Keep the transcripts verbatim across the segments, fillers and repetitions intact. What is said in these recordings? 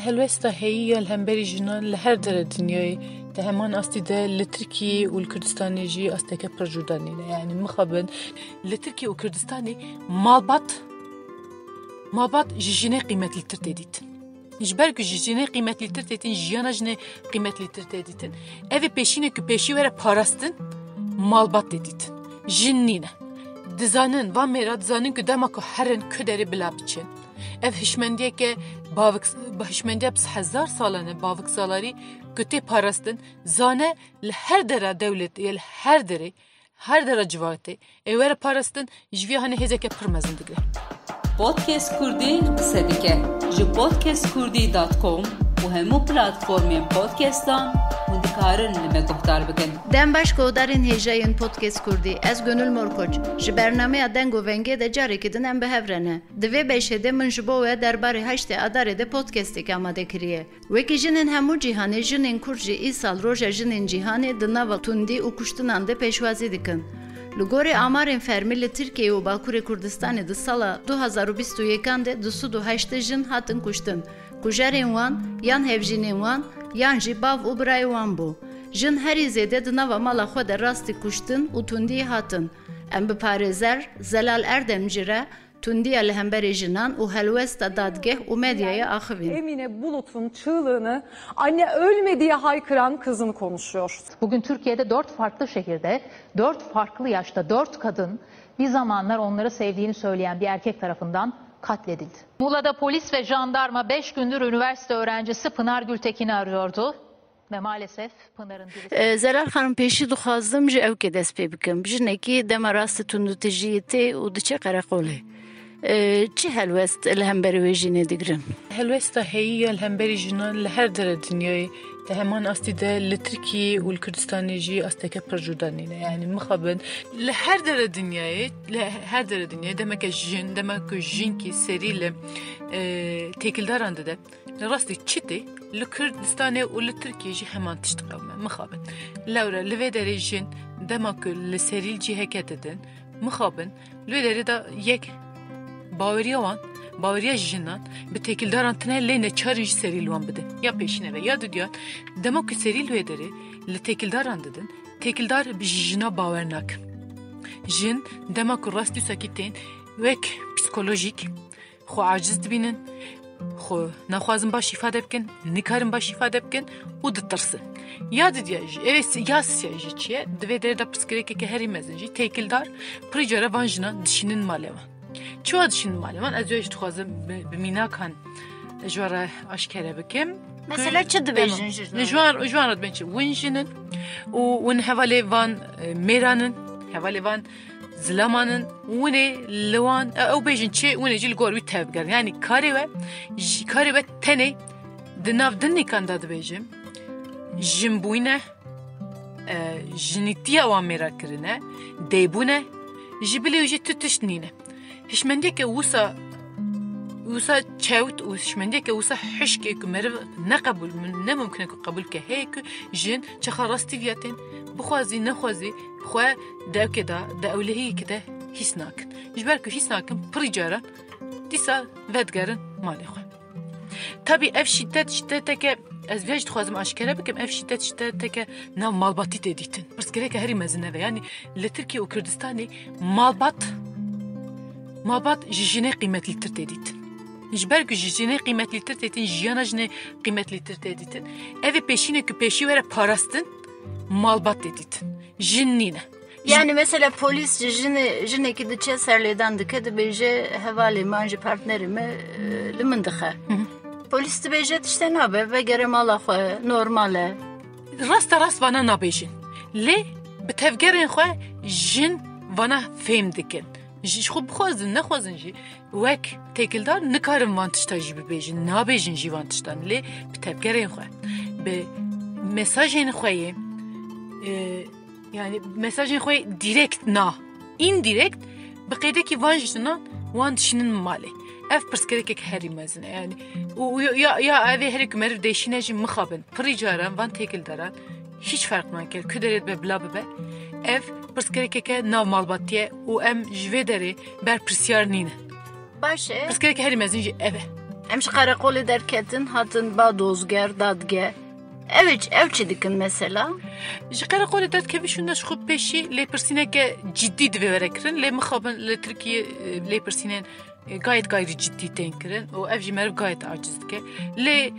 Helwesta heyî ya li hemberî jinan li her dere dinyayê di heman astî de li Tirkiyê û li Kurdistanê jî asteke pir cuda nîne. Yanî mixabin li Tirkiye û Kurdistanê malbat, malbat ji jinê qîmetlîtir tê dîtin. Ji ber ku ji jinê qîmetlîtir tê dîtin, jiyana jinê qîmetlîtir tê dîtin. Ev ê pêşînê ku pêşî were parastin, malbat tê dîtin. Jin nîne. Dizanin, van mêra dizanin ku dema ku herin ku derê bila biçin. Ev hişmendiyeke bavik-, hişmendiya bi hezar salan e, baviksalarî ku tê parastin, zane li her dera dewlet, ya li her derê, her dera civatê, ê were parastin, ji vî hanê hêzeke pir mezin digre. Podcast Kurdî qise dike. Ji podcast kurdî dot com û hemû platformên podcastan hûn dikarin li me guhdar bikin. Dem baş guhdarên hêja yên Podcast Kurdî, ez Gönül Morkoç. Ji bernameya Deng û Vengê de carekî din em bi hev re ne. Di vê beşê de min ji bo we derbarê heştê Adarê de podcastek amade kiriye. Wekî jinên hemû cîhanê, jinên Kurd jî îsal Roja Jinên Cîhanê di nava tundî û kuştinan de pêşwazî dikin. Li gorî amarên fermî li Tirkiye û Bakurê Kurdistanê di sala du hazar û bîst û yekan de du sed û heştê jin hatin kuştin. Kujerên wan yan hevjînên wan yan jî bav û birayê wan bû. Jin herî zêde di nava mala xwe de rastî kuştin û tundiyê hatin. Em bi parêzer Zelal Erdemcî re tundiya li hemberî jinan û helwesta dadgeh û medyayê axivîn. Emine Bulut'un çığlığını, "Anne, ölme!" diye haykıran kızını konuşuyor. Bugün Türkiye'de dört farklı şehirde, dört farklı yaşta dört kadın bir zamanlar onları sevdiğini söyleyen bir erkek tarafından katledildi. Muğla'da polis ve jandarma beş gündür üniversite öğrencisi Pınar Gültekin'i arıyordu. Ve maalesef Pınar'ın birisi... E, Zelal Xanim, pêşî dixwazim ji ewkê dest pê bikim. Jinekî dema rastî tundûtijiyê tê û diçe qereqolê. E, çi helwest li hemberî wê jinê digirin? Helwesta heyî ya li hemberî jinan li her dere dinyayê, di heman astî de li Tirkiyê û li Kurdistanê jî asteke pir cuda nîne. Yanî mixabin li her dere dinyayê, li her dere dinyayê demeke jin, dema ku jinkî serî li, e, têkildaran dide, li rastî çi tê, li Kurdistanê û li Tirkiyê jî heman tişt qewime. Mixabin. Lewre li vê derê jin dema ku li serî li ciheke didin, mixabin, li vê derê de yek baweriya wan, baweriya jinan bi têkildaran tine lê neçarin jî serî li wan bidin. Ya pêşîne ve ya didiyan, dema ku serî li wê derê li têkildaran didin, têkildar bi ji jina bawer nakin. Jin dema ku rastî wisa kî tên wek psîkolojîk xwe aciz dibînin, xwe naxwazin baş îfade bikin, nikarin baş îfade bikin û ditirsin. Ya didiya jî, ev ê si-, ya sisiya jî çi ye? Di vê derê de pirsgirêkeke herî mezin jî, têkildar pirî cara van jinan dişînin malê wan. Çiwa dişînin malê wan? Ez wê jî dixwazim bi, bi mînakan ji we re aşkere bikim. Mesela çi dibêjin ji Ji wan, ji wan re dibên çi? Win jin in û win hevalê van, e, mêran in, hevalê van zilaman in, winê li wan, e, ew bêjin çi, winê jî li gor wî tevgerin. Yanî karê we, ji-, karê we tenê di nav din nîkan de dibêjim, jinbûyîn e, e, jinîtiya wan mêra kirine, dêbûn e, ji bilî wî jî tu tişt nîne. Hişmendiyeke wisa, wisa çewt û hişmendiyeke wisa hişkê ku meriv neqebûl, ne mumkin e ku qebûl bike, heye ku jin çaxa rastî viya tên, bixwazî nexwazî xwe di ewkê de, di ewlehiyekê de hîs nakin. Ji ber ku hîs nakin, pirî caran dîsa vedigerin malê xwe. Tabî ev şîdet, şîdeteke, ez vê jî dixwazim aşkere bikim, ev şîdet, şîdeteke nav malbatî tê dîtin. Pirsgirêke herî mezin ev e. Yanî li Tirkiye û Kurdistanê malbat, malbat ji jinê qîmetlîtir tê dîtin. Ji ber ku ji jinê qîmetlîtir tê dîtin, jiyana jinê qîmetlîtir tê dîtin. Ev ê pêşînê ku pêşî were parastin, malbat tê dîtin. Jin nîne. Yani mesela polis ji jinê, jinekî diçe serlêdan dike, dibêje, "Hevalê me an jî partnerê me, e, li min dixe." Hı hı. Polis dibêje, "Tiştê nabe, vegere mala xwe, normal e." Rasta rast vana nabêjin. Lê bi tevgerên xwe jin vana fêm dikin. Ji xwe bixwazin, nexwazin jî, wek têkildar nikarin van tişta jî bibêjin, nabêjin jî van tiştan. Lê bi tevgerên xwe, bi mesajên xwe yê, e, Yani mesajên xwe dîrekt na. Îndirekt bi qeydekî van jinan wan dişînin malê. Ev pirsgirêkek herî mezin e. Yani û, û ya, ya ev ê herî ku meriv dêşîne jî mixabin. Pirî caran van têkildaran hiç ferq nake. Ku derê dibe bila bibe. Ev pirsgirêkeke nav malbatî ye û em ji vê derê berpirsiyar nîne. Baş e. Pirsgirêke herî mezin jî ev e. Em ji qereqolê derketin, hatin ba dozger, dadge. Ew ê ç-, ew çi dikin mesela? Ji qereqolê derdikevî şûnde ji xwe pêşî lêpirsîneke ciddî divê were kirin. Lê mixabin li Tirkiyê e, lêpirsînên e, gayet gayrî ciddî tên kirin û ev jî meriv gayet aciz dike. Lê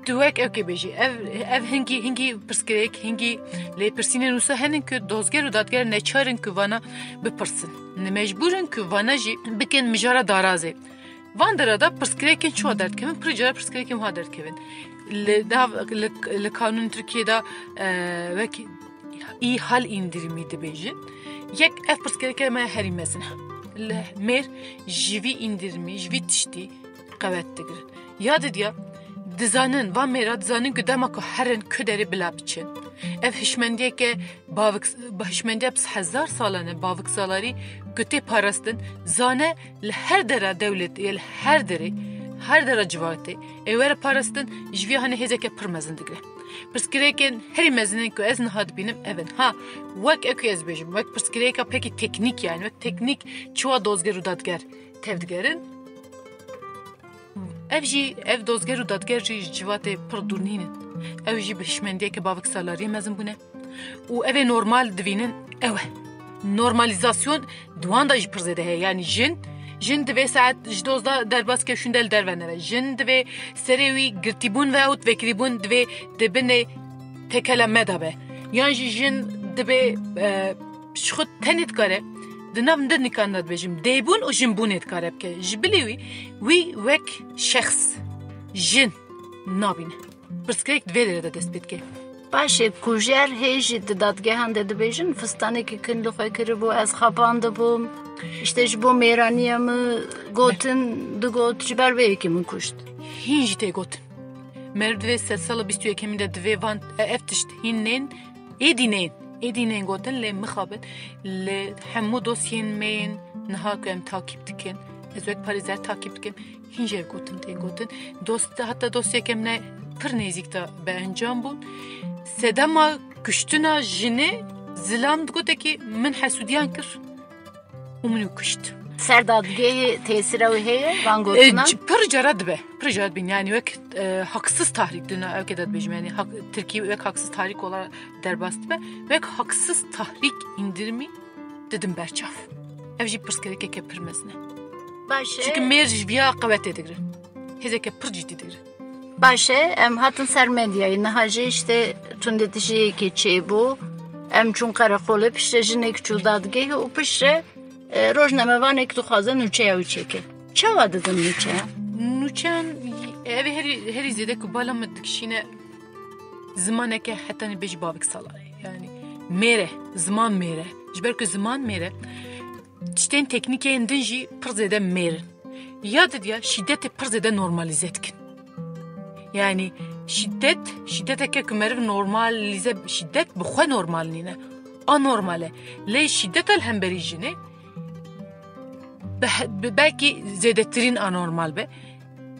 tu wek ew kê bêjî, ev, ev hingî, hingî pirsgirêk, hingî lêpirsînên wisa henin ku dozger û dadger neçar in ku vana bipirsin. Ne mecbûr in ku vana jî bikin mijara darazê. Van dera de pirsgirêkên çiwa derdikevin, pirî cara pirsgirêkên wiha derdikevin. Li, dav, li, li kanûn Tirkiyê de e, wek îhal indirimî dibêjin. Yek ev pirsgirêke me herî mezin e. Li mêr ji vî indirimî, ji vî tiştî qewet digirin. Ya didiya, dizanin, van mêra dizanin ku dema ku herin ku derê bila biçin. Ev hişmendiyeke bavik, hişmendiya bi hezar salan e, baviksalarî ku tê parastin, zane li her dera dewlet, ya li her derê, her dera civatê, ê were parastin, ji vî hanê hêzeke pir mezin digire. Pirsgirêkên herî mezin ên ku ez niha dibînim ev in. Ha, wek ew ku ez bêjim, wek pirsgirêka pekî teknîk, yani wek teknîk çiwa dozger û dadger tevdigerin. Ev jî, ev dozger û dadger jî ji civatê pir dûr nînin. Ew jî bi hişmendiyeke bavik salariyê mezin bûne. Û ev ê normal divînin ew e. Normalîzasyon di wan de jî pir zêde heye. Yani jin, jin divê saet ji doz de derbas ke şûnde li derve neve. Jin divê serê wî girtîbûn ve û vekirîbûn divê di binê tekela me de be. Yan jî jin divê, e, ji xwe tenê dikare, di nav din nîkan de dibêjim, dêbûn û jinbûnê dikare bike. Ji bilî wî, wî wek şexs, jin nabîne. Pirsgirêk di vê derê de dest pê dike. Baş e, kujer hê jî di dadgehan de dibêjin, fistanekî kin li xwe kiribû, ez xapandibûm. Îşte ji bo mêraniya min gotin, digot, ji ber vê yekê min kuşt. Hîn jî tê gotin. Meriv divê sedsala bîst û yekemîn de divê van, e, ev tişt hîn nên, êdî nên, êdî nên gotin, lê mixabin, li hemû dosyên me yên niha ku em takîb dikin, ez wek parêzer takîb dikim, hîn jî ev gotin tên gotin. Dost, heta dosyeke min e pir nêzîk de bi encam bûn. Sedema kuştina jinê zilam digote ki min hesûdiyan kir û min û kuşt. Ser dadgehê tesîra wê heye van E, gotinan? c- Pir cara dibe. Pir cara dibin. Yani wek e, haksız tahrik dina ew kê de dibêjim. Yani hak, Tirkî wek haksız tahrik olarak derbas dibe. Wek haksız tahrik indirimî didin berçav. Ev jî pirsgirêkeke pir mezin e. Baş e. Çünkü mêr ji viya qewetê digire. Hêzeke pir cidî digire. Baş e, em hatin ser medyayê. Niha jî işte tundetijiyekê çêbû. Em çûn qereqolê, piştre jinek çû dadgehê û piştre, e, rojnamevanek dixwaze nûçeya wî çêke. Çawa didin nûçeya? Nûçeyan, ev ê herî, herî zêde ku bala min dikişîne zimaneke hetanî bêjî bavik salarê. Yani mêr e, ziman mêr e. Ji ber ku ziman mêr e, tiştên teknîkeyên din jî pir zêde mêr in. Ya didiya şîdetê pir zêde normalîze dikin. Yani şîdet, şîdeteke ku meriv normalîze, şîdet bi xwe normal nîne. Anormal e. Lê şîdeta li hemberî jinê bi he-, bi belkî zêdetirîn anormal be.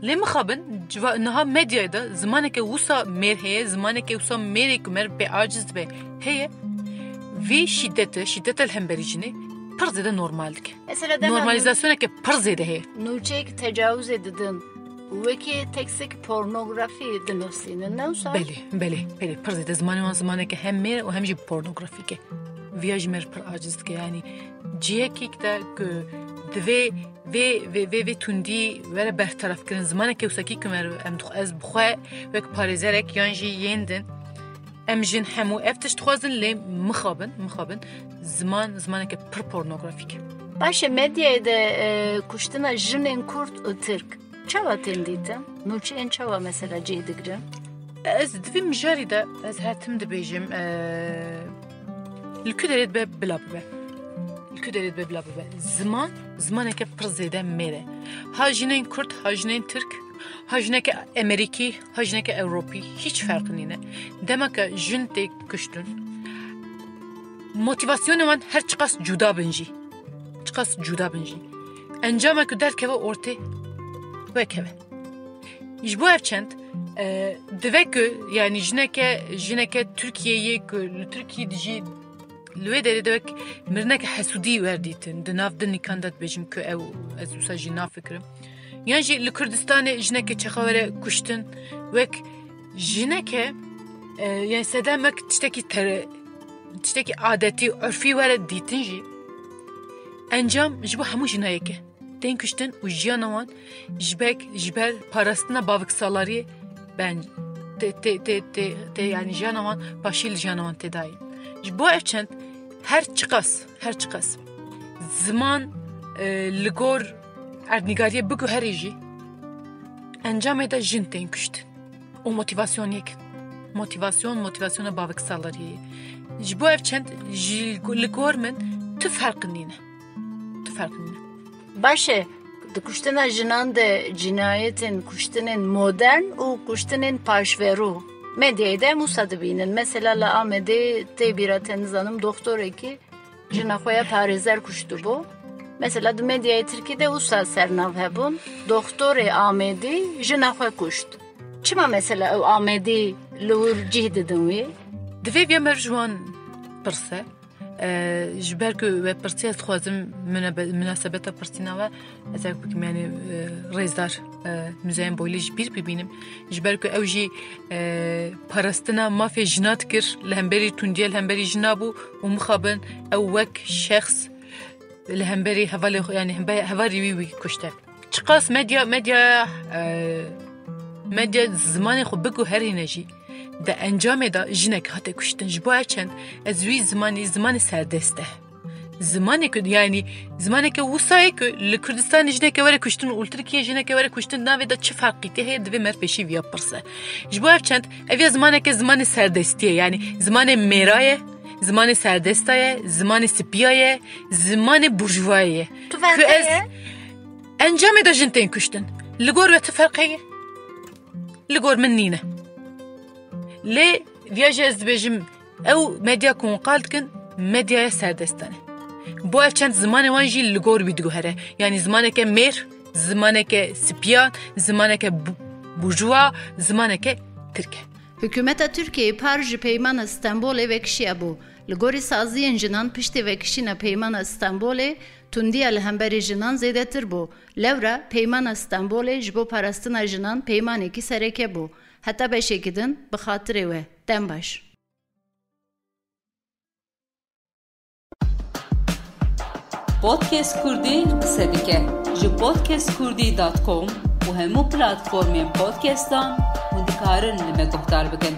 Lê mixabin, civa-, niha medyayê de zimaneke wisa mêr heye, zimaneke wisa mêrê ku meriv pê aciz dibe heye. Vî şîdete, şîdeta li hemberî jinê pir zêde normal dike. Mesela dema Normalîzasyoneke pir zêde heye. Nûçeyek tecawizê didin. Wekî tekstek pornografî dinusînin, ne wisa? Belê, belê, belê. Pir zêde zimanê wan zimaneke hem mêr û hem jî pornografîk e. Viya jî me pir aciz dike. Yani cihekîk de ku divê vê, vê, vê, vê tundî were bertaraf kirin. Zimaneke wisa kî ku me em dix-, ez bi xwe wek parêzerek yan jî yên din em jin hemû ev tişt dixwazin lê mixabin, mixabin ziman, zimaneke pir pornografîk e. Baş e, medyayê de e, kuştina jinên kurd û tirk çawa tên dîtin? Nûçeyên çawa mesela cih digirin? Ez di vî mijarî de ez her tim dibêjim, e, li ku derê dibe bila bibe. Li ku derê dibe bila bibe. Ziman, zimaneke pir zêde mêr e. Ha jinên kurd, ha jinên tirk, ha jineke emerîkî, ha jineke ewropî, hîç ferq nîne. Dema ke jin tê kuştin, motivasyonê wan her çiqas cuda bin jî. Çiqas cuda bin jî. Encama ku derkeve ortê wek hev e. Ji bo ev çend, e, dive ku, yani jineke, jineke Tirkiyeyê ku li Tirkiyê dijî li wê derê de wek mirineke hesûdî werdîtin. Di nav din nîkan de dibêjim ku ew, ez wisa jî nafikirim. Yan jî li Kurdistanê jineke çaxa were kuştin, wek jineke, e, yani sedem wek tiştekî tere-, tiştekî adetî, urfî were dîtin jî, encam ji bo hemû jinayeke tên kuştin û jiyana wan ji bek, ji ber parastina baviksalariyê ben tê, tê, tê, tê, tê, yani jiyana wan paşî li jiyana wan tê dayî. Ji bo ev çend her çiqas, her çiqas ziman, e, li gor erdnîgariyê biguherî jî, encamê de jin tên kuştin. Û motivasyonê kin. Motivasyon, motivasyona baviksalariyê. Ji bo ev çend ji li gor min tu ferq nîne. Tu ferq nîne. Baş e, di kuştina jinan de cinayetên, kuştinên modern û kuştinên paşverû medyayê de em wisa dibînin. Mesela li Amedê tê bîra te, nizanim, doktorekî jina xwe ya parêzer kuştibû. Mesela di medyayê tirkî de wisa sernav hebûn, doktorê Amedî jina xwe kuşt. Çima mesela ew Amedî li wir cih didin wî? Divê viya me ji wan pirse. E, ji ber ku we pirsiya, ez dixwazim münebe-, münasebeta pirsîna we, ez ê bikim, yani, e, rêzdar, e, Müzeyyen Boylî ji bîr bibînim. Ji ber ku ew jî, e, parastina mafê jina dikir, li hemberî tundiye li hemberî jina bû û mixabin ew wek şexs li hemberî hevalê xwe, yani hembe-, hevalê wî wî kuşte. Çiqas medya, medya, e, medya zimanê xwe biguherîne jî, di encamê de jinek hate kuştin. Ji bo ev çend ez wî zimanî, zimanê serdest e. Zimanê ku, yani, zimaneke wisa ye ku li Kurdistanê jineke were kuştin û li Tirkiyê jineke were kuştin, navê de çi ferqîtî heye, divê mer pêşî viya pirse. Ji bo ev çend, ev ya zimaneke, zimanê serdestî ye, yani zimanê mêra ye, zimanê serdesta ye, zimanê sipiya ye, zimanê burjuvayê ye. Tu Ku ez encamê de jin tên kuştin. Li gor we ti ferq heye? Li gor min nîne. Lê viya jî ez dibêjim, ew medya ku hûn qal dikin, medyaya serdestan e. Bo ev çend zimanê wan jî li gor wî diguhere. Yani zimaneke mêr, zimaneke sipiyan, zimaneke bu-, burjuwa, zimaneke tirk e. Hikûmeta Tirkiyeyê par ji Peymana Stenbolê vekişiyabû. Li gorî saziyên jinan piştî vekişîna Peymana Stenbolê, tundiya li hemberî jinan zêdetir bû. Lewra Peymana Stenbolê ji bo parastina jinan peymanekî sereke bû. Heta beşekî din bi xatirê we. Dem baş. Podcast Kurdî qise dike. Ji podcast kurdî dot com û hemû platformên podcastan hûn dikarin li me guhdar bikin.